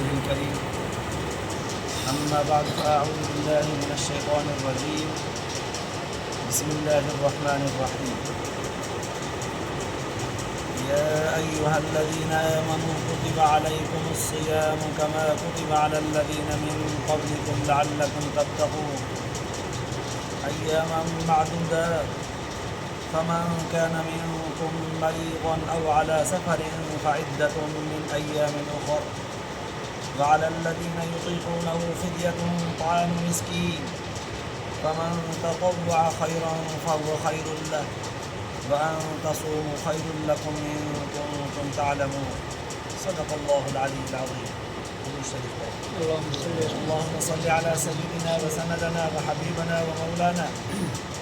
ورسوله الكريم. أما بعد، فأعوذ بالله من الشيطان الرجيم. بسم الله الرحمن الرحيم. يا أيها الذين آمنوا كتب عليكم الصيام كما كتب على الذين من قبلكم لعلكم تتقون. أياما معدودات، فمن كان منكم مريضا أو على سفر فعدة من أيام أخر، وعلى الذين يطيقونه فدية طعام مسكين، فمن تطوع خيرا فهو خير له، وأن تصوموا خير لكم إن كنتم تعلمون. صدق الله العلي العظيم. اللهم صل على سيدنا وسندنا وحبيبنا ومولانا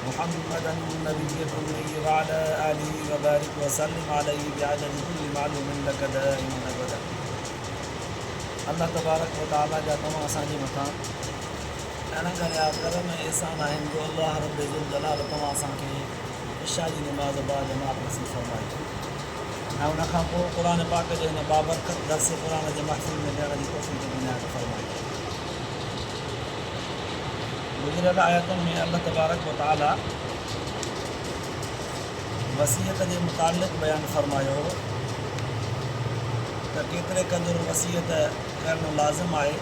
محمدا النبي الأمي وعلى آله وبارك وسلم عليه بعدد كل معلوم لك دائما أبدا. الله تبارڪ و تعاليٰ جا توهان اسان جي مٿان اڻڳڻيا ڪرم ۽ احسان آهن جو الله رب ذوالجلال توهان اسان کي عشاء جي نماز باجماعت نصيب فرمائي ۽ ان کان پوء قرآن پاڪ جي هن بابرڪت درس قرآن جي محفل ۾ ويهڻ جي توفيق به عنايت فرمائي. گذريل آيتن ۾ الله تبارڪ و تعالي وصيت جي متعلق بيان فرمايو هو ته ڪيتري قدر وصيت ڪرڻ لازم آهي،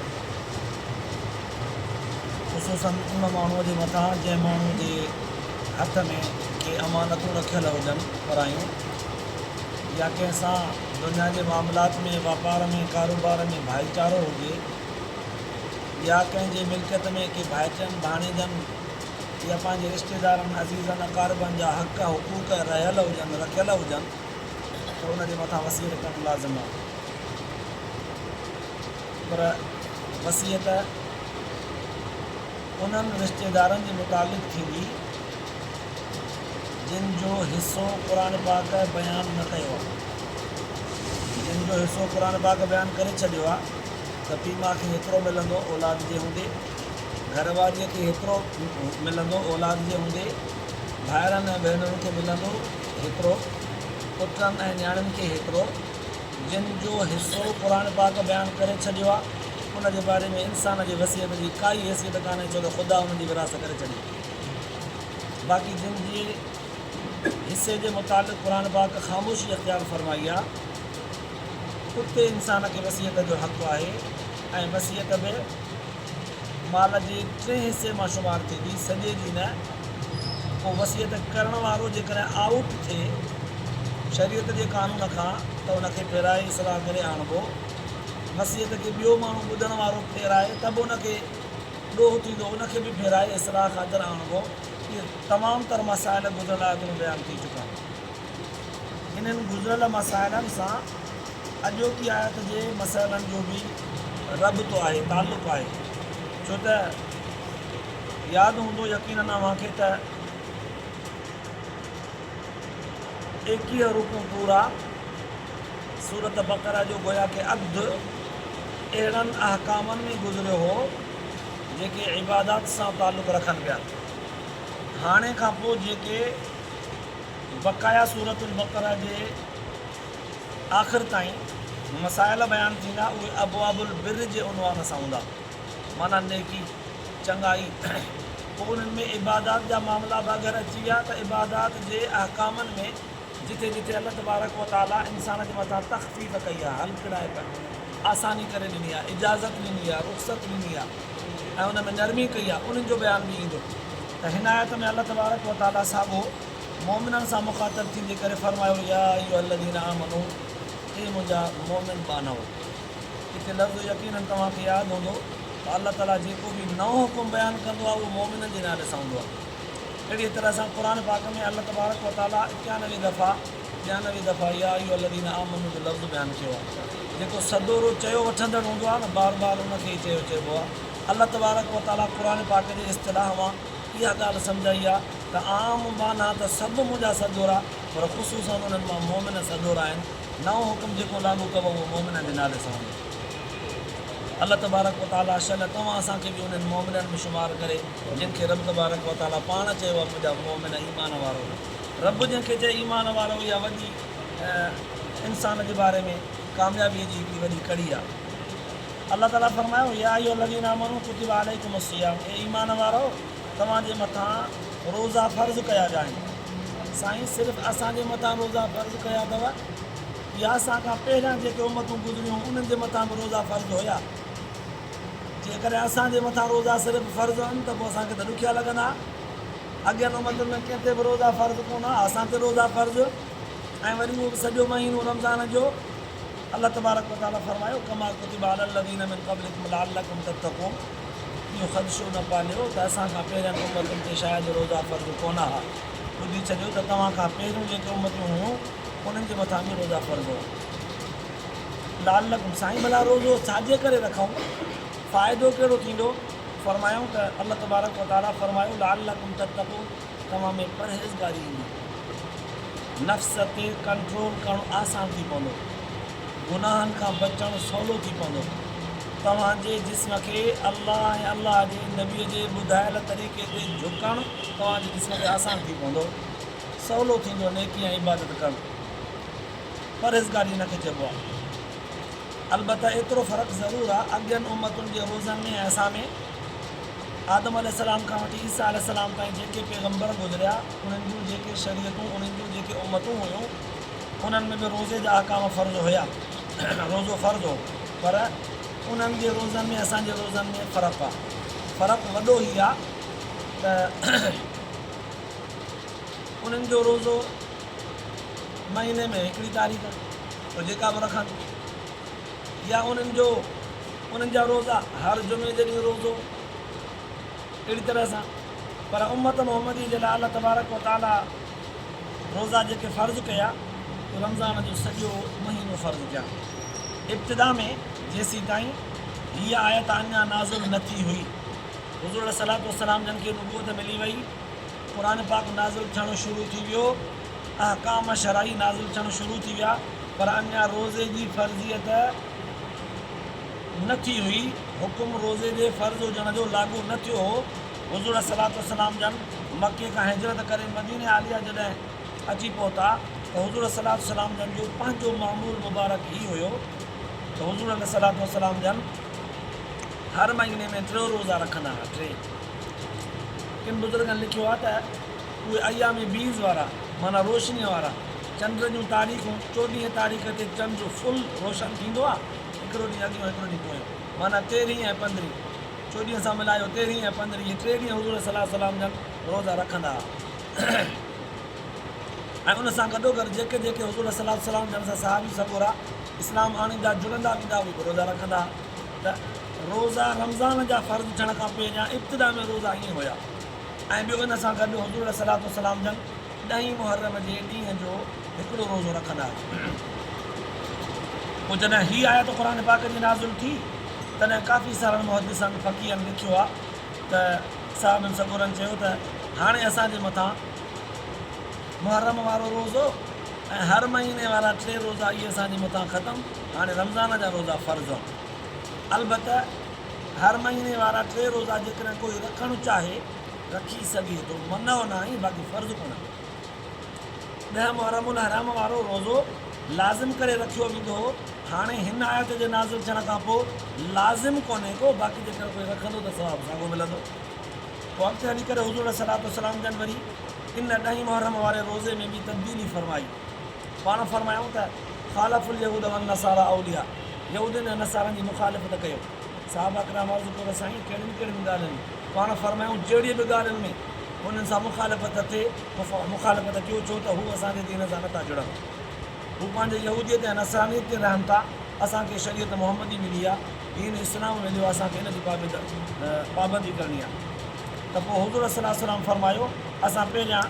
خصوصاً ان ماڻهوء جي مٿان جنهن ماڻهوء جي هٿ ۾ ڪي امانتون رکيل هجن پرايون، يا ڪنهن سان دنيا جي معاملات ۾ واپار ۾ ڪاروبار ۾ ڀائيچارو هجي، يا ڪنهن جي ملڪيت ۾ ڪي ڀائٽين، ڀاڻيجن يا پنهنجي رشتيدارن، عزيزن، اقاربن جا حق حقوق رهيل هجن، رکيل هجن ته ان جي مٿان وصيت ڪرڻ لازم آهي. پر وصيت انهن رشتيدارن جي متعلق ٿيندي جن جو حصو قرآن پاڪ بيان نه ڪيو آهي. جن جو حصو قرآن پاڪ بيان ڪري ڇڏيو آهي ته پيء ماء کي هيترو ملندو اولاد جي هوندي، گهر واريء کي هيترو ملندو اولاد جي هوندي، ڀائرن ۽ ڀينرن کي ملندو هيترو، پٽن ۽ نياڻين کي هيترو. جن جو حصو قرآن پاڪ بيان ڪري ڇڏيو آهي، ان جي باري ۾ انسان جي وصيت جي ڪائي حيثيت ڪانهي، ڇو ته خدا انهن جي وراثت ڪري ڇڏي. باقي جن جي حصي جي متعلق قرآن پاڪ خاموشي اختيار فرمائي آهي، اتي انسان کي وصيت جو حق آهي ۽ وصيت به مال جي ٽئين حصي مان شمار ٿيندي، سڄي جي نه. پوء وصيت ڪرڻ وارو جيڪڏهن آئوٽ ٿئي شريعت جي قانون کان ته ان کي ڦيرائي اصلاح ڪري آڻبو. وصيت کي ٻيو ماڻهو ٻڌڻ وارو ڦيرائي ته به ان کي ڏوهه ٿيندو، ان کي به ڦيرائي اصلاح خاطر آڻبو. اهي تمام تر مسائل گذريل آيتن ۾ بيان ٿي چڪا. انهن گذريل مسائلن سان اڄوڪي آيت جي مسئلن جو به ربط آهي، تعلق آهي، ڇو ته ياد هوندو يقيناً اوهان کي ته 21 رڪوع پورا سورة بقره جو گويا ڪه اڌ اهڙن احڪامن ۾ گذريو هو جيڪي عبادات سان تعلق رکن پيا. هاڻي کان پوء جيڪي بقايا سورة البقره جي آخر تائين مسائل بيان ٿيندا اهي ابواب البر جي عنوان سان هوندا، معنيٰ نيڪي، چڱائي. پوء انهن ۾ عبادات جا معاملا به اگر اچي ويا ته عبادات جي احڪامن ۾ جتي جتي الله تبارڪ و تعاليٰ انسان جي مٿان تخفيف ڪئي آهي، هلڪڙائپ، آساني ڪري ڏني آهي، اجازت ڏني آهي، رخصت ڏني آهي ۽ ان ۾ نرمي ڪئي آهي، انهن جو بيان به ايندو ته هن آيت ۾ الله تبارڪ و تعاليٰ ساڳو مؤمنن سان مخاطب ٿيندي ڪري فرمايو، يا ايها الذين آمنو، اي منهنجا مؤمن ٻانهؤ. هتي لفظ يقيناً توهان کي ياد هوندو ته الله تعاليٰ جيڪو به نئون حڪم بيان ڪندو آهي اهو مؤمنن جي نالي سان هوندو آهي. اهڙيء طرح سان قرآن پاڪ ۾ الله تبارڪ و تعاليٰ 91 دفعا، 92 دفعا، يا ايها الذين آمنو جو لفظ بيان ڪيو آهي. جيڪو سدورو چيو وٺندڙ هوندو آهي نه بار بار ان کي ئي چيو چئبو آهي. الله تبارڪ و تعاليٰ قرآن پاڪ جي اصطلاح مان اها ڳالهه سمجهائي آهي ته عام ٻانها ته سڀ منهنجا سدورا پر خصوصاً انهن مان مؤمن سدورا آهن. نئون حڪم جيڪو لاڳو ڪبو اهو مؤمنن جي نالي سان هوندو. الله تبارڪ و تعاليٰ شل توهان اسان کي به انهن مؤمنن ۾ شمار ڪري جن کي رب تبارڪ و تعاليٰ پاڻ چيو آهي منهنجا مؤمن ايمان وارؤ. رب جنهن کي چئي ايمان وارؤ اها وڏي انسان جي باري ۾ ڪاميابيء جي هڪڙي وڏي ڪڙي آهي. الله تعاليٰ فرمايو، يا ايها الذين آمنوا ڪتب عليڪم الصيام اي ايمان وارؤ! توهان جي مٿان روزا فرض ڪيا ويا آهن. سائين صرف اسان جي مٿان روزا فرض ڪيا اٿو يا اسان کان پهريان جيڪي امتون گذريون انهن جي مٿان به روزا فرض هيا؟ جيڪڏهن اسان جي مٿان روزا صرف فرض آهن ته پوء اسان کي ته ڏکيا لڳندا. اڳين امتن ۾ ڪنهن تي به روزا فرض ڪونه ها، اسان تي روزا فرض ۽ وري اهو به سڄو مهينو رمضان جو. الله تبارڪ و تعالي فرمايو، ڪما ڪتب علي الذين من قبلڪم لعلڪم تتقون اهو خدشو نه پاليو ته اسان کان پهرين امتن تي شايد روزا فرض ڪونه ها. ٻڌي ڇڏيو ته توهان کان پهريون جيڪي امتون هيون انهن جي مٿان به روزا فرض هئا. لعلڪم سائين ڀلا روزو ڇاجي ڪري رکون؟ فائدو ڪهڙو ٿيندو؟ فرمايائون ته الله تبارڪ و تعالي فرمايو، لعلڪم تتقون توهان ۾ پرهيزگاري ايندي. نفس تي ڪنٽرول ڪرڻ آسان ٿي پوندو. گناهن کان بچڻ سولو ٿي پوندو. توهان جي جسم کي الله ۽ الله جي نبي جي ٻڌايل طريقي تي جهڪڻ توهان جي جسم تي آسان ٿي پوندو. سولو ٿيندو نيڪي ۽ عبادت ڪرڻ. پرهيزگاري ان کي چئبو آهي. البته ايترو فرق ضرور آهي اڳين امتن جي روزن ۾ ۽ اسان ۾. آدم عليه السلام کان وٺي عيسيٰ عليه السلام تائين جيڪي پيغمبر گذريا، انهن جون جيڪي شريعتون، انهن جون جيڪي امتون هيون، انهن ۾ به روزي جا احڪام فرض هيا. روزو فرض هو، پر انهن جي روزن ۾ اسان جي روزن ۾ فرق آهي. فرق وڏو هي آهي ته انهن جو روزو مهيني ۾ هڪڙي تاريخ پوء جيڪا به رکن يا انهن جو انهن جا روزا هر جمعي جي ڏينهن روزو اهڙي طرح سان پر امت محمدي جي لاء الله تبارڪ و تعالي روزا جيڪي فرض ڪيا تو رمضان جو سڄو مهينو فرض ڪيا. ابتدا ۾ جيسيتائين هيء آيت اڃا نازل نه ٿي هئي حضور عليه الصلوة والسلام جن کي نبوت ملي وئي، قرآن پاڪ نازل ٿيڻ شروع ٿي ويو، احڪام شرعي نازل ٿيڻ شروع ٿي ويا پر اڃا روزي جي فرضيت نه ٿي هئي، حڪم روزي جي فرض هجڻ جو لاڳو نه ٿيو هو. حضور عليه الصلوة والسلام جن مڪي کان هجرت ڪري مديني عاليه جڏهن اچي پهتا ته حضور عليه الصلوة والسلام جن جو پنهنجو معمول مبارڪ هي هيو ته حضور عليه الصلوة والسلام جن هر مهيني ۾ ٽي روزا رکندا هئا، ٽي. ڪن بزرگن لکيو آهي ته اهي ايام بيض وارا معنيٰ روشنيء وارا چنڊ جون تاريخون چوڏهينء تاريخ تي چنڊ فل روشن ٿيندو آهي، هڪڙو ڏينهن اڳيون هڪڙو ڏينهن پويون معنيٰ تيرهين ۽ پندرهين، چوڏهينء سان ملايو تيرهين ۽ پندرهين اهي ٽي ڏينهن حضور صلي الله عليه وسلم جن روزا رکندا هئا ۽ ان سان گڏوگڏ جيڪي جيڪي حضور صلي الله عليه وسلم جن سان صحابي سڳورا اسلام آڻيندا جڙندا ويندا اهي به روزا رکندا هئا ته روزا رمضان جا فرض ٿيڻ کان پهريان ابتدا ۾ روزا ائين هيا ۽ ٻيو ان سان گڏ حضور عليه الصلوة والسلام جن ڏهين محرم جي ڏينهن جو هڪڙو روزو رکندا هئا. پوء جڏهن هي آيت قرآن پاڪ جي نازل ٿي تڏهن ڪافي سارن محدثن فقيهن لکيو آهي ته صحابن سڳورن چيو ته هاڻي اسان جي مٿان محرم وارو روزو ۽ هر مهيني وارا ٽي روزا اهي اسان جي مٿان ختم هاڻي رمضان جا روزا فرض آهن. البته هر مهيني وارا ٽي روزا جيڪڏهن ڪوئي رکڻ چاهي رکي سگهي ٿو، منع ناهي باقي فرض ڪونهي. ڏهه محرم الحرام وارو روزو لازم ڪري رکيو ويندو هو، هاڻي هن آيت جي نازل ٿيڻ کان پوء لازم ڪونهي ڪو، باقي جيڪڏهن ڪوئي رکندو ته ثواب ساڳو ملندو. پوء اڳتي هلي ڪري حضور عليه الصلوة والسلام جن وري ان ڏهين محرم واري روزي ۾ به تبديلي فرمائي. پاڻ فرمايائون ته خالفوا اليهود والنصارى اولياء يهودين ۽ نصارن جي مخالفت ڪيو. صحابه ڪرام عرض ڪيو ته سائين ڪهڙين ڪهڙين ڳالهين ۾؟ پاڻ فرمايائون جهڙين به ڳالهين ۾ انهن سان مخالفت ٿئي مخالفت ڪيو ڇو ته هو اسان جي دين سان نٿا جڙن. هو پنهنجي يهوديت ۽ نصرانيت تي رهن ٿا. اسان کي شريعت محمدي ملي آهي، دين اسلام مليو آهي اسان کي ان جي پابندي ڪرڻي آهي. ته پوء حضور صلي الله عليه وسلم فرمايو اسان پهريان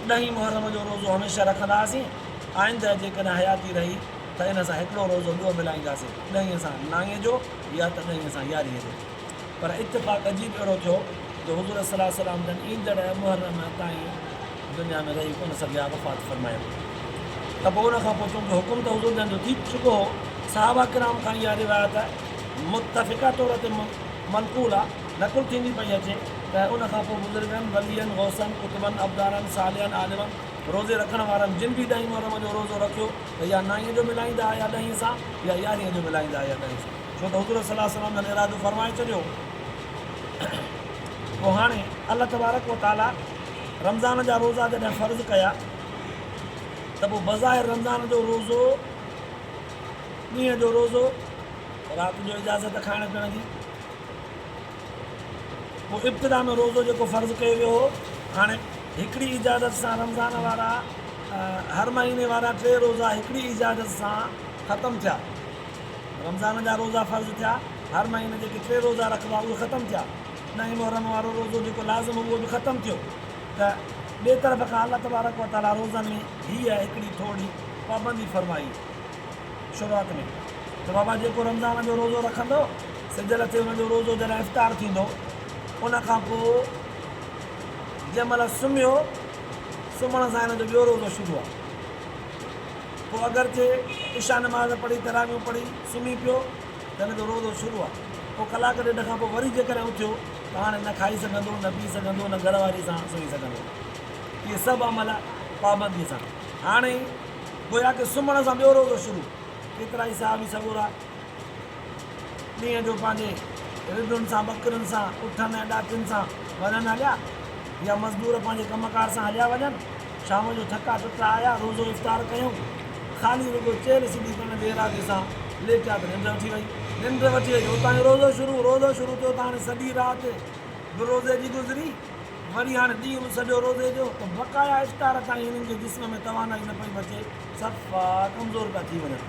ڏهين محرم جو روزو هميشه رکندا هئاسين، آئنده جيڪڏهن حياتي رهي ته ان سان هڪڙو روزو ٻيو ملائينداسين، ڏهين سان نائين جو يا ته ڏهين سان يارهين جو. پر اتفاق عجيب اهڙو ٿيو جو حضور صلي الله عليه وسلم جن ايندڙ محرم تائين دنيا ۾ رهي ڪونه سگهيا، وفات فرمايائون. ته پوء ان کان پوء چونڪه حڪم ته حضور جن جو ٿي چڪو هو، صحابه ڪرام کان اها روايت متفقه طور تي منقول آ، نقل ٿيندي پئي اچي ته ان کان پوء بزرگن، ولين، غوثن، قطبن، ابدالن، صالحن، عالمن، روزي رکڻ وارن جن به ڏهين محرم جو روزو رکيو ته يا نائين جو ملائيندا آيا ڏهين سان يا يارهين جو ملائيندا آيا ڏهين سان. ڇو ته حضور صلي الله عليه وسلم جن ارادو فرمائي ڇڏيو هو. پوء هاڻي الله تبارڪ و تعاليٰ رمضان جا روزا جڏهن فرض ڪيا ته پوء بظاهر رمضان جو روزو ڏينهن جو روزو رات جو اجازت کائڻ پيئڻ جي پوء ابتدا ۾ روزو جيڪو فرض ڪيو ويو هو هاڻي هڪڙي اجازت سان رمضان وارا هر مهيني وارا ٽي روزا هڪڙي اجازت سان ختم ٿيا. رمضان جا روزا فرض ٿيا، هر مهيني جيڪي ٽي روزا رکبا اهي ختم ٿيا. ڏهين محرم وارو روزو جيڪو لازم هو اهو به ختم ٿيو ته ٻئي طرف کان الله تبارڪ و تعاليٰ روزن ۾ هيء هڪڙي ٿورڙي پابندي فرمائي شروعات ۾ ته بابا جيڪو رمضان جو روزو رکندو سج لٿي ان جو روزو جڏهن افطار ٿيندو ان کان پوء جنهن مهل سمهيو سمهڻ سان هن جو ٻيو روزو شروع آهي. پوء اگرچه عشاء نماز پڙهي تراويحون پڙهي سمهي پيو ته هن جو روزو شروع آهي. پوء ڪلاڪ ڏيڍ کان پوء وري جيڪڏهن اٿيو ته هاڻي نه کائي سگهندو، نه پي سگهندو، نه گهر واري سان سمهي سگهندو. اهي سڀ عمل پابنديء سان. هاڻي گويا ڪه سمهڻ سان ٻيو روزو شروع. ڪيترائي صحابي سڳورا ڏينهن جو پنهنجي رڍن سان، ٻڪرين سان، اٺن ۽ ڏاچين سان وڃن هليا يا مزدور پنهنجي ڪم ڪار سان هليا وڃن. شام جو ٿڪا ٽٽا آيا، روزو افطار ڪيائون. خالي رڳو چيلهه سڌي ڪرڻ جي ارادي سان ليٽيا ته ننڊ وٺي وئي. ننڊ وٺي وئي ته اتان ئي روزو شروع. روزو شروع ٿيو ته هاڻي سڄي رات به روزي جي گذري. وري هاڻي ڏينهن به سڄو روزي جو ته بقايا افطار تائين هنن جي جسم ۾ توانائي نه پئي بچي، صفا ڪمزور پيا ٿي وڃن.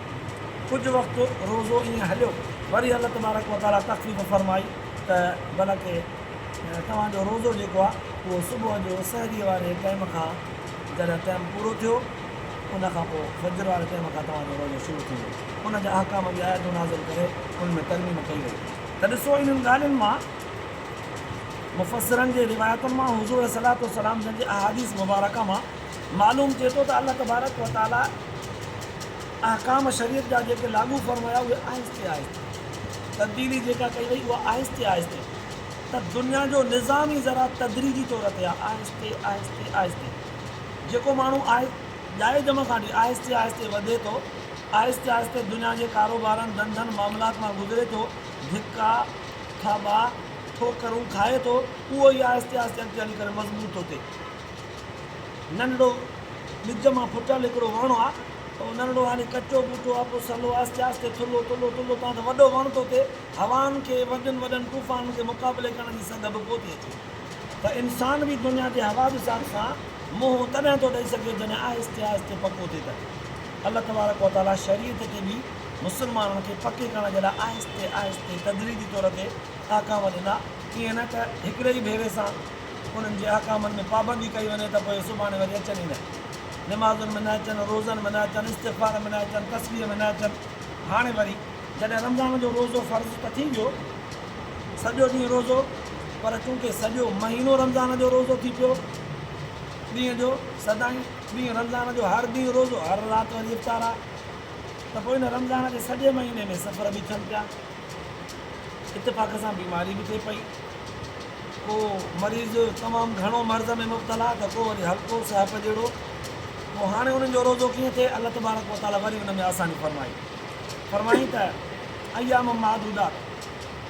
ڪجهه وقت روزو ائين هليو. وري الله تبارڪ وتعاليٰ تخفيف فرمائي ته بلڪه توهان جو روزو جيڪو آهي اهو صبح جو سحريء واري ٽائيم کان جڏهن ٽائيم پورو ٿيو ان کان پوء فجر واري ٽائيم کان توهان جو روزو شروع ٿيندو. ان جا احڪام به آيتون نازل ڪري ان ۾ ترميم ڪئي وئي. ته ڏسو انهن ڳالهين مان مفسرن جي روايتن مان حضور عليه الصلوة والسلام جن جي احاديث مبارڪه مان معلوم ٿئي ٿو ته الله تبارڪ و تعاليٰ احڪام شريعت جا جيڪي لاڳو فرمايا اهي آهستي آهستي تبديلي جيڪا ڪئي وئي اها آهستي آهستي ته دنيا جو نظام ئي ذرا تدريجي طور تي آهي آهستي آهستي آهستي جيڪو ماڻهو آهي ڄائي ڄم کان وٺي آهستي آهستي وڌي ٿو آهستي آهستي دنيا جي ڪاروبارن ڌنڌن معاملات مان گذري ٿو ڌڪا ٿاٻا ٺوڪرون کائي ٿو اهو ئي آهستي آهستي اڳتي هلي ڪري مضبوط ٿو ٿئي ننڍڙو ٻج مان ڦٽل هڪڙو وڻ آ اهو ننڍڙو حالي ڪچو ٻوٽو آ پوء سلو آهستي آهستي ٿلهو ٿلهو ٿلهو تان ته وڏو وڻ ٿو ٿئي هوائن کي وڏن وڏن طوفانن کي مقابلي ڪرڻ جي سگهه به پوء ٿي اچي ته انسان به دنيا جي حوادثات سان منهن تڏهن ٿو ڏئي سگهي جڏهن آهستي آهستي پڪو ٿئي ته الله تبارڪ و تعاليٰ شريعت کي به مسلمانن کي پڪي ڪرڻ جي لاء آهستي آهستي تدريجي طور تي احڪام ڏنا ائين نه ته هڪڙي ئي ڀيري سان انهن جي احڪامن ۾ پابندي ڪئي وڃي ته پوء سڀاڻي وري اچن ئي نه، نمازن ۾ نه اچن، روزن ۾ نه اچن، استغفار ۾ نه اچن، تسبيح ۾ نه اچن. هاڻي وري جڏهن رمضان جو روزو فرض ته ٿي ويو، سڄو ڏينهن روزو، پر چونڪه سڄو مهينو رمضان جو روزو ٿي پيو، ڏينهن جو سدائين ڏينهن رمضان جو هر ڏينهن روزو، هر رات وري افطار آ، ته پوء ان رمضان جي سڄي مهيني ۾ سفر به ٿين پيا. اتفاق سان بيماري به ٿئي پئي. ڪو مريض تمام گهڻو مرض ۾ مبتلا ته ڪو وري هلڪو سهپ جهڙو. پوء هاڻي انهن جو روزو ڪيئن ٿئي؟ الله تبارڪ و تعاليٰ وري ان ۾ آساني فرمائي. فرمائين ته ايام معدودات،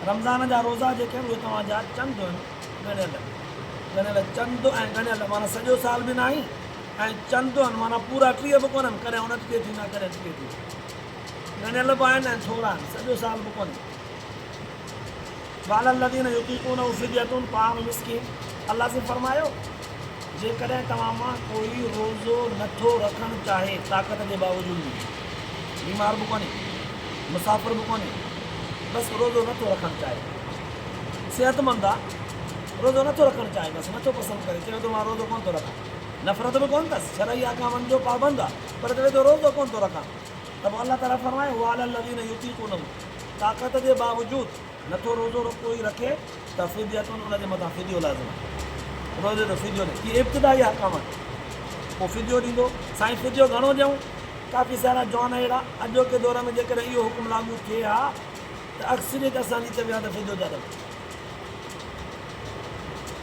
رمضان جا روزا جيڪي آهن اهي توهان جا چند آهن، ڳڻيل، ڳڻيل چند ۽ ڳڻيل معنيٰ سڄو سال به ناهي ۽ چند آهن معنيٰ پورا 30 به ڪونهن، ڪڏهن 29 ٿيندا ڪڏهن 30 ٿيندا. ڳڻيل به آهن ۽ ٿورا آهن، سڄو سال به ڪونهي. وعلي الذين يطيقونه فدية طعام مسڪين الله سائين فرمايو، جيڪڏهن توهان مان ڪوئي روزو نه ٿو رکڻ چاهي طاقت جي باوجود به، بيمار به ڪونهي، مسافر به ڪونهي، بس روزو نه ٿو رکڻ چاهي، صحتمند آ، روزو نه ٿو رکڻ چاهي، بس نه ٿو پسند ڪري، چوي ٿو مان روزو ڪونه ٿو رکان، نفرت به ڪونه اٿس، شرعي احڪامن جو پابند آ، پر چوي ٿو روزو ڪونه ٿو رکان. ته پوء الله تعاليٰ فرمايو، وعلي الذين يطيقونه طاقت جي باوجود نه ٿو روزو ڪوئي رکي ته فدية ان جي مٿان فديو لازم آهي، روزي جو فديو ڏي، اهي ابتدائي احڪام آهن، پوء فديو ڏيندو، سائين فديو گهڻو ڏيون؟ ڪافي سارا جوان اهڙا اڄوڪي دور ۾ جيڪڏهن اهو حڪم لاڳو ٿئي ها ته اڪثريت اسان جي چوي ها ته فديو زياده ڏيو.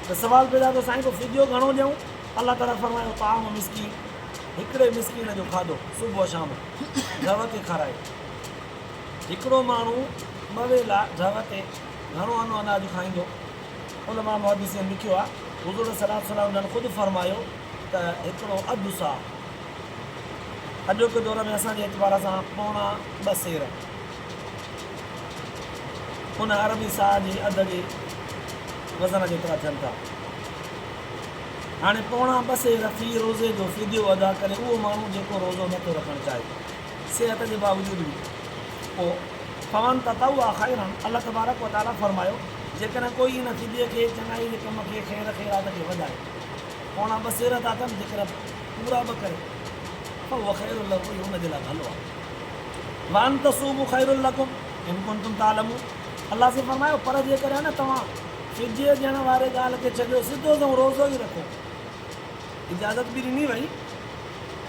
ته سوال پيدا ٿيو سائين پوء فديو گهڻو ڏيون؟ الله تعاليٰ فرمايو طعام مسڪين هڪڙي مسڪين جو کاڌو صبح شام گهر کي کارائي. هڪڙو ماڻهو ٻه ويلا جهو تي گهڻو انو اناج کائيندو. علماء محدثين لکيو آهي، حضور صلي الله عليه وسلم جن خود فرمايو ته هڪڙو اڌ صاع، اڄوڪي دور ۾ اسان جي اعتبار سان پوڻا ٻه سير، ان عربي صاع جي اڌ جي وزن جيترا ٿين ٿا. هاڻي پوڻا ٻه سير في روزي جو فديو ادا ڪري اهو ماڻهو جيڪو روزو نه ٿو رکڻ چاهي صحت جي باوجود به پوء فمن تطوع خيرا الله تبارڪ و تعالي فرمايو جيڪڏهن ڪوئي ان فديي کي چڱائي جي ڪم کي خير خيرات کي وڌائي پوڻا ٻه سير ادا ڪن جيڪڏهن پورا به ڪري فهو خير له اهو ان جي لاء ڀلو آهي وان تصوموا خير لڪم ان ڪنتم تعلمون الله سائين فرمايو پر جيڪڏهن نه توهان فديي ڏيڻ واري ڳالهه کي ڇڏيو سڌو سنئون روزو ئي رکو اجازت به ڏني وئي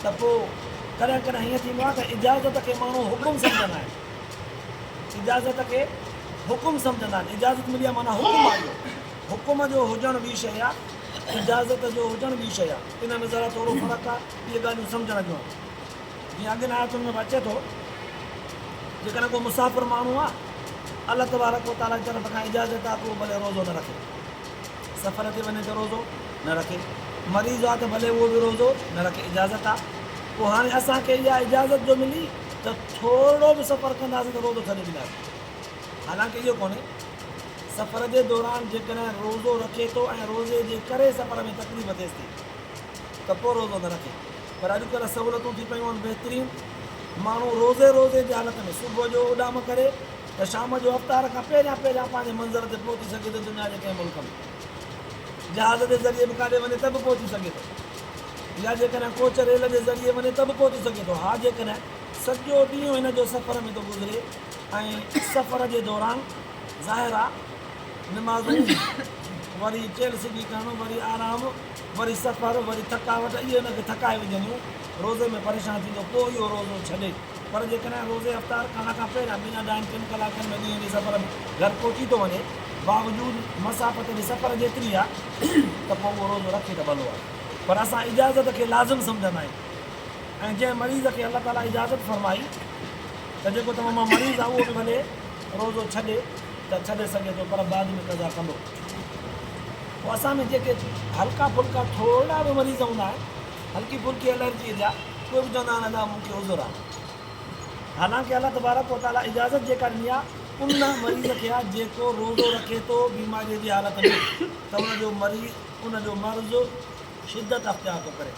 ته پوء ڪڏهن ڪڏهن هيئن ٿيندو آهي ته اجازت کي ماڻهو حڪم سمجهندا آهن. اجازت کي حڪم سمجهندا آهن. اجازت ملي آهي معنيٰ حڪم آيو. حڪم جو هجڻ ٻي شيء آهي، اجازت جو هجڻ ٻي شيء آهي. ان ۾ ذرا ٿورو فرق آهي. اهي ڳالهيون سمجهڻ جون آهن. جيئن اڳين آيتن ۾ به اچي ٿو، جيڪڏهن ڪو مسافر ماڻهو آهي، الله تبارڪ وتعاليٰ جي طرف کان اجازت آهي ته اهو ڀلي روزو نه رکي. سفر تي وڃي ته روزو نه رکي، مريض آ ته ڀلي اهو به روزو نه رکي، اجازت آ. پوء هاڻي اسان کي اها اجازت جو ملي ته ٿورڙو به سفر ڪنداسين ته روزو ڇڏي ڏينداسين. حالانڪه اهو ڪونهي. سفر جي دوران جيڪڏهن روزو رکي ٿو ۽ روزي جي ڪري سفر ۾ تڪليف ٿئيس ٿي ته پوء روزو نه رکي. پر اڄڪلهه سهولتون ٿي پيون آهن بهترين. ماڻهو روزي روزي جي حالت ۾ صبح جو اڏام ڪري ته شام جو افطار کان پهريان پهريان پنهنجي منزل تي پهچي سگهي ٿو دنيا جي ڪنهن ملڪ ۾ جهاز جي ذريعي به ڪاڏي وڃي ته به پهچي سگهي ٿو يا جيڪڏهن ڪوچ ريل جي ذريعي وڃي ته به پهچي سگهي ٿو ها جيڪڏهن سڄو ڏينهن هن جو سفر ۾ ٿو گذري ۽ سفر جي دوران ظاهر آ نمازون وري چيلهه سڌي ڪرڻ وري آرام وري سفر وري ٿڪاوٽ اهي هن کي ٿڪائي وجهنديون روزي ۾ پريشان ٿيندو پوء اهو روزو ڇڏي پر جيڪڏهن روزي افطار ڪرڻ کان پهريان ٻن اڍائن ٽن ڪلاڪن ۾ ڏينهن جي سفر ۾ گهر پهچي ٿو وڃي، باوجود مسافت جي سفر جيتري آ ته پوء اهو روزو رکي ته ڀلو آ. پر اسان اجازت کي لازم سمجهندا آهيون ۽ جنهن مريض کي الله تعاليٰ اجازت فرمائي ته جيڪو توهان مان مريض آ اهو به ڀلي روزو ڇڏي ته ڇڏي سگهي ٿو پر بعد ۾ قضا ڪندو. پوء اسان ۾ جيڪي هلڪا ڦلڪا ٿورڙا به مريض هوندا آهن، هلڪي ڦلڪي الرجيء جا اهي به چوندا آهن ادا مون کي عذر آهي. حالانڪه الله تبارڪ و تعاليٰ اجازت جيڪا ڏني آهي ان مريض کي آهي جيڪو روزو رکي ٿو بيماريء جي حالت ۾ ته ان جو مريض ان جو مرض شدت اختيار ٿو ڪري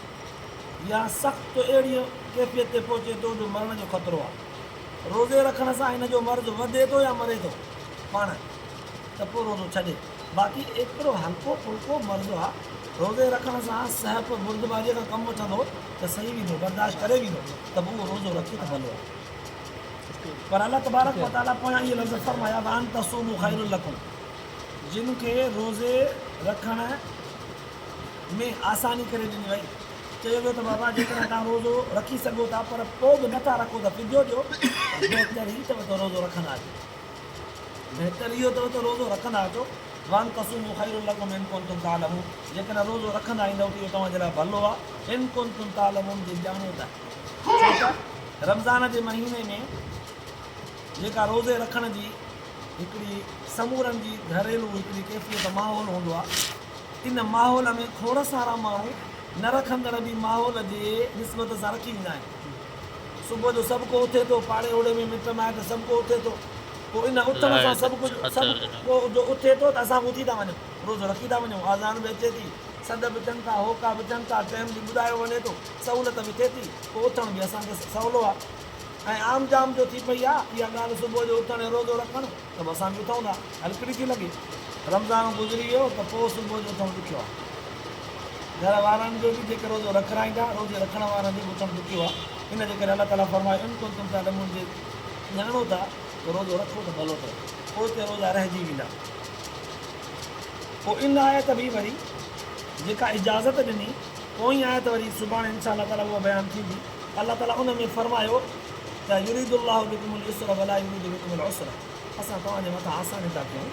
يا سخت اهڙيء ڪيفيت تي پهچي ٿو جو مرڻ جو خطرو آهي. روزي رکڻ سان هن جو مرض وڌي ٿو يا مري ٿو پاڻ ته پوء روزو ڇڏي. باقي ايترو هلڪو ڦلڪو مرض آ، روزي رکڻ سان سهپ بردباريء کان ڪم وٺندو ته سهي ويندو، برداشت ڪري ويندو ته به اهو روزو رکي ته ڀلو آ. پر الله تبارڪ و تعاليٰ پويان اهي لفظ فرمايا، وان تصوموا خير لڪم جن کي روزي رکڻ ۾ آساني ڪري ڏني وئي. چيو ويو ته بابا جيڪڏهن توهان روزو رکي سگهو ٿا پر پوء به نٿا رکو ته فديو ڏيو، بهتر هي اٿو ته روزو رکندا اچو. بهتر اهو اٿو ته روزو رکندا اچو، وان تصوموا خير لڪم ان ڪنتم تعلمون جيڪڏهن روزو رکندا ايندؤ ته اهو توهان جي لاء ڀلو آهي، ان ڪنتم تعلمون جي ڄاڻو ته. ڇو ته رمضان جي مهيني ۾ جيڪا روزي رکڻ جي هڪڙي سمورن جي گهريلو هڪڙي ڪيفيت ماحول هوندو آهي، ان ماحول ۾ کوڙ سارا ماڻهو نه رکندڙ به ماحول جي نسبت سان رکي ويندا آهن. صبح جو سڀ ڪو اٿي ٿو، پاڙي اوڙي ۾ مٽ مائٽ سڀ ڪو اٿي ٿو، پوء ان اٿڻ سان سڀ ڪجهه سڀ ڪو جو اٿي ٿو ته اسان به اٿي ٿا وڃون، روزو رکي ٿا وڃون، آذان به اچي ٿي، سڏ به ٿين ٿا، هوڪا به ٿين ٿا، ٽيم به ٻڌايو وڃي ٿو، سهولت به ٿئي ٿي، پوء اٿڻ به اسان کي سولو آ ۽ عام جام جو ٿي پئي آ اها ڳالهه صبح جو اٿڻ ۽ روزو رکڻ ته به اسان به اٿون ٿا، هلڪڙي ٿي لڳي. رمضان گذري ويو ته پوء صبح جو اٿڻ ڏکيو آ. گهر وارن جو به جيڪي روزو رکرائيندا، روزي رکڻ وارن جو به اٿڻ ڏکيو آ. ان جي ڪري الله تعاليٰ فرمايو، ان ڪنتم تعلمون جي ڄاڻو ٿا ته روزو رکو ته ڀلو اٿو، پوئتي روزا رهجي ويندا. پوء ان آيت به وري جيڪا اجازت ڏني، پوئين آيت وري سڀاڻي انشاء الله تعاليٰ اها بيان ٿيندي. الله تعاليٰ ان ۾ فرمايو ته يريد الله بڪم اليسر ولا يريد بڪم العسر اسان توهان جي مٿان آساني ٿا ڪيون،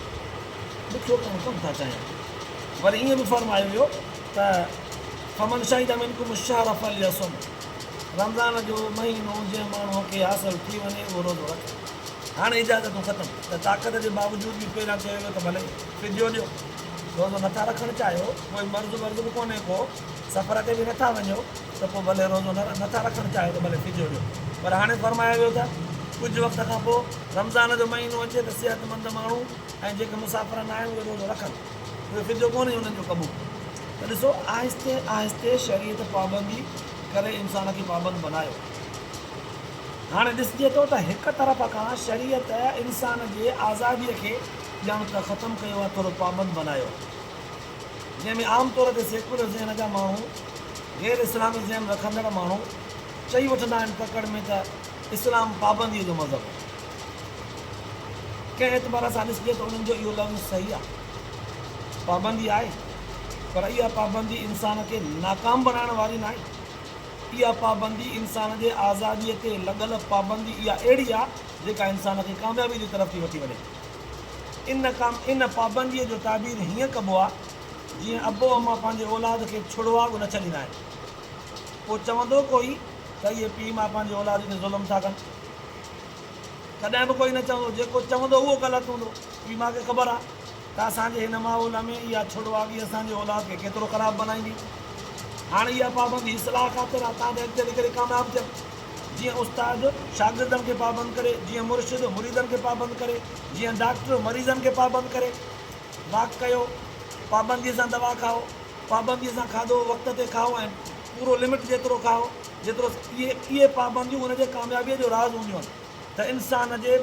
ڏکيو ڪم ڪونه ٿا چاهيون. وري ائين به فرمايو ويو ته فمن شهد منڪم الشهر فليصم رمضان جو مهينو جنهن ماڻهوء کي حاصل ٿي وڃي اهو روزو رکي. هاڻي اجازتون ختم ته طاقت جي باوجود به پهريان چيو ويو ته ڀلي فديو ڏيو. روزو نٿا رکڻ چاهيو، ڪوئي مرض ورض به ڪونهي ڪو، سفر تي به نٿا وڃو ته پوء ڀلي روزو نه نٿا رکڻ چاهيو ته ڀلي فديو ڏيو. پر هاڻي فرمايو ويو ته ڪجهه وقت کان پوء رمضان جو مهينو اچي ته صحتمند ماڻهو ۽ جيڪي مسافر ناهن اهي روزو رکن. اهو فديو ڪونهي انهن جو قبول. ته ڏسو آهستي آهستي شريعت پابندي ڪري انسان کي پابند بنايو. هاڻي ڏسجي ٿو ته هڪ طرف کان شريعت انسان جي آزاديء کي ڄڻ ته ختم ڪيو آهي، ٿورو پابند بنايو آهي، جنهن ۾ عام طور تي سيڪيولر ذهن جا ماڻهو، غير اسلامي ذهن رکندڙ ماڻهو چئي وٺندا آهن تڪڙ ۾ ته اسلام پابنديء جو مذهب آهي. ڪنهن اعتبار سان ڏسجي ته انهن جو اهو لفظ صحيح آهي. پابندي آهي، پر اها پابندي انسان کي ناڪام بڻائڻ واري ناهي. اها پابندي انسان جي آزاديء تي لڳل پابندي اها اهڙي آ جيڪا انسان کي ڪاميابي جي طرف ٿي وٺي وڃي. ان ان پابنديء جو تعبير هيئن ڪبو آ جيئن ابو اما پنهنجي اولاد کي ڇڙواڳ نه ڇڏيندا آهن. پوء چوندو ڪوئي ته اهي پيء ماء پنهنجي اولاد تي ظلم ٿا ڪن. ڪڏهن به ڪوئي نه چوندو. جيڪو چوندو اهو غلط هوندو. پيء ماء کي خبر آ. ته اسان جي هن ماحول ۾ اها ڇڙواڳي اسان جي اولاد کي ڪيترو خراب بنائيندي. هاڻ اها پابندي اصلاح خاطر آهي تان ته اڳتي هلي ڪري ڪامياب ٿين. جيئن استاد شاگردن کي پابند ڪري، جيئن مرشد مريدن کي پابند ڪري، جيئن ڊاڪٽر مريضن کي پابند ڪري. واڪ ڪيو، پابنديء سان دوا کائو، پابنديء سان کاڌو وقت تي کائو ۽ پورو لمٽ جيترو کائو جيترو اهي اهي پابنديون ان جي ڪاميابيء جو راز هونديون آهن ته انسان جي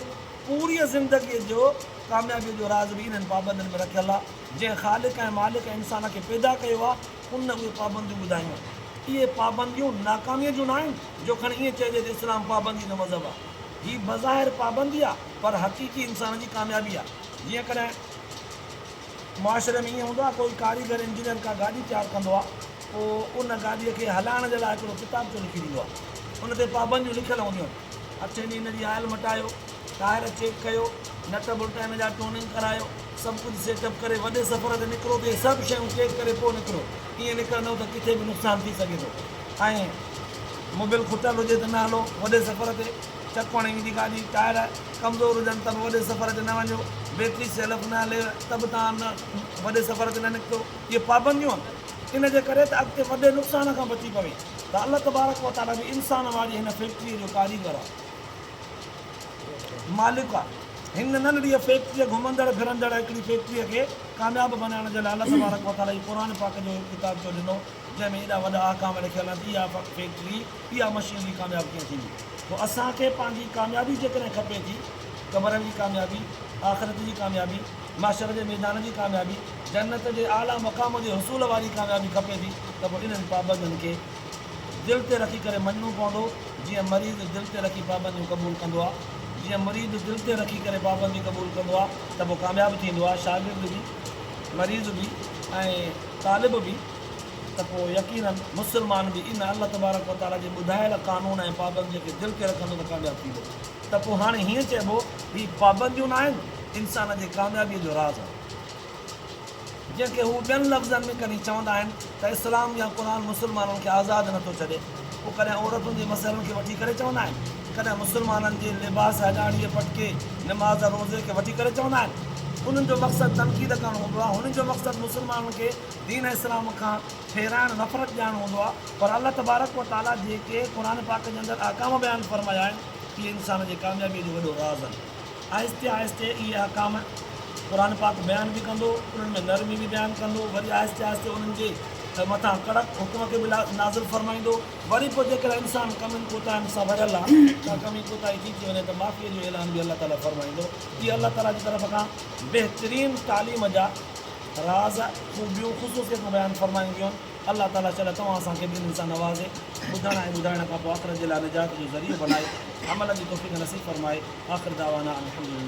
پوريء زندگيء جو ڪاميابيء جو راز به انهن پابندين ۾ رکيل آهي. جنهن خالق ۽ مالڪ انسان کي پيدا ڪيو آهي، ان اهي پابنديون ٻڌايون آهن. اهي پابنديون ناڪاميء جون ناهن، جو کڻي ائين چئجي ته اسلام پابنديء جو مذهب آهي. هي بظاهر پابندي آهي، پر حقيقي انسان جي ڪاميابي آهي. جيئن ڪڏهن معاشري ۾ ائين هوندو آهي، ڪوئي ڪاريگر، انجنيئر ڪا گاڏي تيار ڪندو آهي، پوء ان گاڏيء کي هلائڻ جي لاء هڪڙو ڪتابچو لکي ڏيندو آهي. ان تي پابنديون لکيل هونديون آهن. اٺين ڏينهن هن جي آئل مٽايو، ٽائر چيڪ ڪيو، نٽ بولٽ هن جا ٽوننگ ڪرايو، سڀ ڪجهه سيٽ اپ ڪري وڏي سفر تي نڪرو ته اهي سڀ شيون چيڪ ڪري پوء نڪرو، ائين نڪرندؤ ته ڪٿي به نقصان ٿي سگهي ٿو ۽ موبل کٽل هجي ته نه هلو وڏي سفر تي، چڪ هڻي ويندي گاڏي، ٽائر ڪمزور هجن ته به وڏي سفر تي نه وڃو، بيٽري سيلف نه هلي ته به توهان نه وڏي سفر تي نه نڪتو، اهي پابنديون آهن ان جي ڪري ته اڳتي وڏي نقصان کان بچي پوي. ته الله تبارڪ و تعاليٰ به انسان واري هن فيڪٽريء جو ڪاريگر آهي، مالڪ آهي. هن ننڍڙيء فيڪٽريء گهمندڙ ڦرندڙ هڪڙي فيڪٽريء کي ڪامياب بنائڻ جي لاء الله تبارڪ و تعاليٰ هي قرآن پاڪ جو هڪ ڪتابچو ڏنو، جنهن ۾ ايڏا وڏا احڪام لکيل آهن ته اها فيڪٽري، اها مشينري ڪامياب ڪيئن ٿيندي. پوء اسان کي پنهنجي ڪاميابي جيڪڏهن کپي ٿي، قبر جي ڪاميابي، آخرت جي ڪاميابي، محشر جي ميدان جي ڪاميابي، جنت جي اعليٰ مقام جي حصول واري ڪاميابي کپي ٿي ته پوء انهن پابندين کي دل تي رکي ڪري مڃڻو پوندو، جيئن مريض دل تي رکي پابنديون قبول ڪندو آ، جيئن مريد دل تي رکي ڪري پابندي قبول ڪندو آ ته پوء ڪامياب ٿيندو آ، شاگرد به، مريض به ۽ طالب به ته پوء يقيناً مسلمان به ان الله تبارڪ و تعاليٰ جي ٻڌايل قانون ۽ پابنديء کي دل تي رکندو ته ڪامياب ٿيندو. ته پوء هاڻي هيئن چئبو، هي پابنديون ناهن، انسان جي ڪاميابيء جو راز آهي. جنهن کي هو ٻين لفظن ۾ ڪڏهن چوندا آهن ته اسلام يا قرآن مسلمانن کي آزاد نه ٿو ڇڏي. پوء ڪڏهن عورتن جي مسئلن کي وٺي ڪري چوندا آهن، ڪڏهن مسلمانن جي لباس، ڏاڙهيء، پٽڪي، نماز، روزي کي وٺي ڪري چوندا آهن. انهن جو مقصد تنقيد ڪرڻ هوندو آهي. هنن جو مقصد مسلمانن کي دين اسلام کان ڦيرائڻ، نفرت ڏيارڻ هوندو آهي. پر الله تبارڪ و تعاليٰ جيڪي قرآن پاڪ جي اندر احڪام بيان فرمايا آهن، اهي انسان جي ڪاميابيء جو وڏو راز آهن. آهستي آهستي اهي احڪام قرآن پاڪ بيان به ڪندو، انهن ۾ نرمي به بيان ڪندو، وري آهستي آهستي انهن جي مٿان ڪڙڪ حڪم کي به نازل فرمائيندو، وري پوء جيڪڏهن انسان ڪمين ڪوتاهين سان ڀريل آهي، ڪا ڪمي ڪوتاهي ٿي ٿي وڃي ته معافيء جو اعلان به الله تعاليٰ فرمائيندو. اهي الله تعاليٰ جي طرف کان بهترين تعليم جا راز، خوبيون، خصوصيتون بيان فرمايون ويون آهن. الله تعاليٰ شل توهان اسان کي به انهن سان نوازي، ٻڌڻ ۽ ٻڌائڻ کان پوء آخرت جي لاء نجات جو ذريعو بنائي، عمل جي توفيق نصيب فرمائي. آخر دعوانا ان الحمد لله.